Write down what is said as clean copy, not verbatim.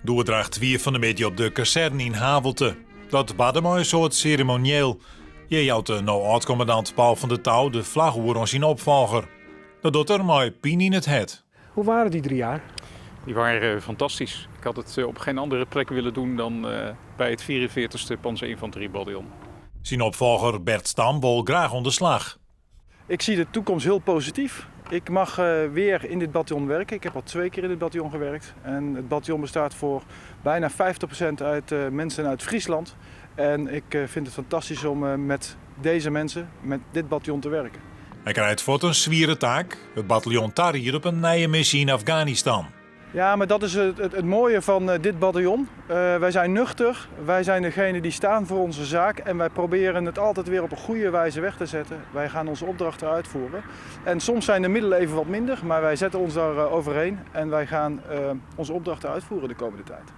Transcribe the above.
De oerdracht wie fan 'e middei op de kazerne yn Havelte. Dat barde mei in soad seremonieel. Hjir jout de no âld-kommandant Paul van der Touw de flagge oer oan syn opfolger. Dat docht er mei pine yn it hert. Hoe waren die 3 jaar? Die waren fantastisch. Ik had het op geen andere plek willen doen dan bij het 44ste Panzerinfanteriebataljon. Syn opfolger Bert Stam wol graach oan de slach. Ik zie de toekomst heel positief. Ik mag weer in dit bataljon werken. Ik heb al 2 keer in dit bataljon gewerkt. En het bataljon bestaat voor bijna 50% uit mensen uit Friesland. En ik vind het fantastisch om met deze mensen, met dit bataljon te werken. Hy krijt fuort in swiere taak, it bataljon tariede op in nije missy yn Afganistan. Ja, maar dat is het mooie van dit bataljon. Wij zijn nuchter, wij zijn degene die staan voor onze zaak en wij proberen het altijd weer op een goede wijze weg te zetten. Wij gaan onze opdrachten uitvoeren. En soms zijn de middelen even wat minder, maar wij zetten ons daar overheen en wij gaan onze opdrachten uitvoeren de komende tijd.